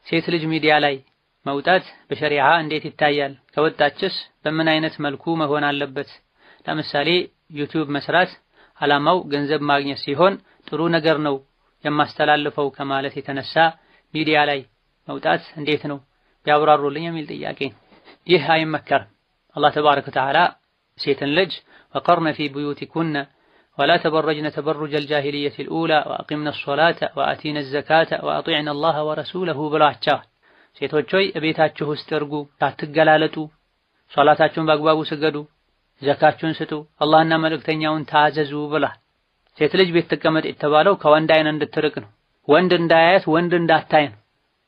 ሴት ልጅ ሚዲያ ላይ መውጣት በሸሪዓ እንዴት ይታያል? ከወጣችስ በምን አይነት መልኩ መሆን አለበት? ለምሳሌ ዩቲዩብ መስራት ዓላማው ገንዘብ ማግኘት ሲሆን ጥሩ ነገር ነው የማስተላልፈው ከማለት የተነሳ ሚዲያ ላይ መውጣት እንዴት ነው ቢያብራሩልኝ የሚል ጥያቄ። ይህ አይመከርም። አላህ تبارك وتعالى ሴትን ልጅ وقرن في بيوتكن ولا تبرجن تبرج الجاهلية الأولى وأقمن الصلاة وآتين الزكاة وأطعن الله ورسوله ብሏቸዋል። ሴቶች ሆይ እቤታችሁ ውስጥ እርጉ፣ አትገላለጡ፣ ሶላታችሁን በአግባቡ ስገዱ፣ ዘካችሁን ስጡ፣ አላህና መልእክተኛውን ታዘዙ ብሏል። ሴት ልጅ ቤት ትቀመጥ የተባለው ከወንድ አይን እንድትርቅ ነው። ወንድ እንዳያያት፣ ወንድ እንዳታይ ነው።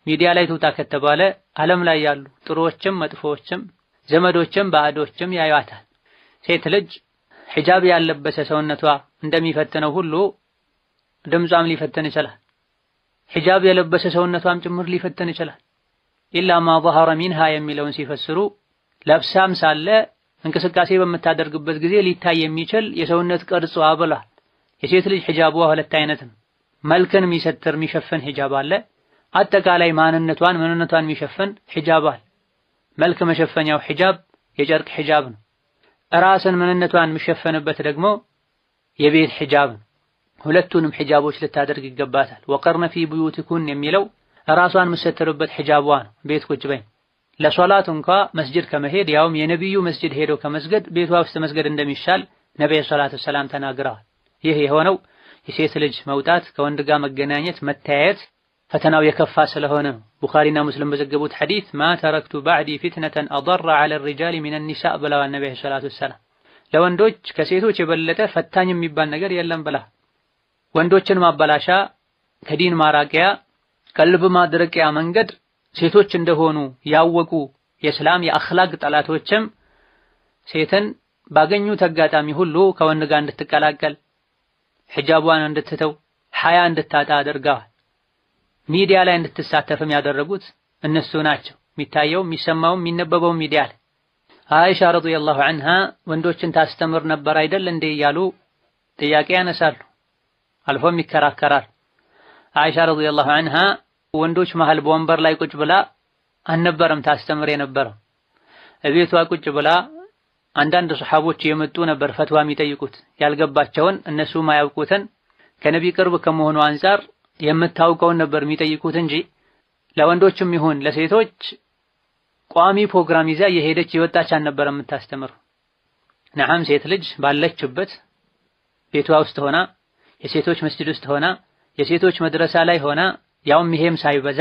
ሚዲያ ላይ ትውጣ ከተባለ ዓለም ላይ ያሉ ጥሩዎችም መጥፎዎችም ዘመዶችም ባዕዶችም ያዩዋታል። ሴት ልጅ ሒጃብ ያለበሰ ሰውነቷ እንደሚፈትነው ሁሉ ድምጿም ሊፈትን ይችላል። ሒጃብ የለበሰ ሰውነቷም ጭምር ሊፈትን ይችላል። إلا ما ظهر منها የሚለውን ሲፈስሩ ለብሳም ሳለ እንቅስቃሴ በምታደርግበት ጊዜ ሊታይ የሚችል የሰውነት ቅርጿ ብሏል። የሴት ልጅ ሒጃቧ ሁለት አይነት ነው። መልክን የሚሰትር የሚሸፍን ሒጃብ አለ። አጠቃላይ ማንነቷን ምንነቷን የሚሸፍን ሒጃብ አለ። መልክ መሸፈኛው ሒጃብ የጨርቅ ሒጃብ ነው። ራስን ምንነቷን የሚሸፈንበት ደግሞ የቤት ሒጃብ ነው። ሁለቱንም ሒጃቦች ልታደርግ ይገባታል። وقرن في بيوتكن የሚለው ራሷን የምትሰትርበት ሒጃቧ ነው። ቤት ቁጭ በይ ለሶላት እንኳ መስጂድ ከመሄድ ያውም የነቢዩ መስጂድ ሄዶ ከመስገድ ቤቷ ውስጥ መስገድ እንደሚሻል ነቢዩ الصلاة والسلام ተናግረዋል። ይህ የሆነው የሴት ልጅ መውጣት ከወንድ ጋር መገናኘት መተያየት ፈተናው የከፋ ስለሆነ ነው። ቡኻሪና ሙስሊም በዘገቡት ሐዲስ ما تركت بعدي فتنة أضر على الرجال من النساء ብለዋል ነቢዩ الصلاة والسلام። ለወንዶች ከሴቶች የበለጠ ፈታኝ የሚባል ነገር የለም ብላ ወንዶችን ማበላሻ፣ ከዲን ማራቂያ፣ ቀልብ ማድረቂያ መንገድ ሴቶች እንደሆኑ ያወቁ የእስላም የአኽላቅ ጠላቶችም ሴትን ባገኙት አጋጣሚ ሁሉ ከወንድ ጋር እንድትቀላቀል ሒጃቧን እንድትተው ሐያ እንድታጣ አድርገዋል። ሚዲያ ላይ እንድትሳተፍም ያደረጉት እነሱ ናቸው። የሚታየው የሚሰማውም የሚነበበው ሚዲያ ላይ አይሻ رضي الله عنها ወንዶችን ታስተምር ነበር አይደል እንዴ እያሉ ጥያቄ ያነሳሉ። አልፎም ይከራከራል። አይሻ رضي الله عنها ወንዶች መሃል በወንበር ላይ ቁጭ ብላ አልነበረም ታስተምር የነበረው። እቤቷ ቁጭ ብላ አንዳንድ ሰሓቦች የመጡ ነበር ፈትዋ የሚጠይቁት ያልገባቸውን እነሱ ማያውቁትን ከነቢ ቅርብ ከመሆኑ አንፃር የምታውቀውን ነበር የሚጠይቁት እንጂ ለወንዶችም ይሁን ለሴቶች ቋሚ ፕሮግራም ይዛ የሄደች የወጣች አልነበረም የምታስተምረው። نعم ሴት ልጅ ባለችበት ቤቷ ውስጥ ሆና የሴቶች መስጂድ ውስጥ ሆና የሴቶች መድረሳ ላይ ሆና ያውም ይሄም ሳይበዛ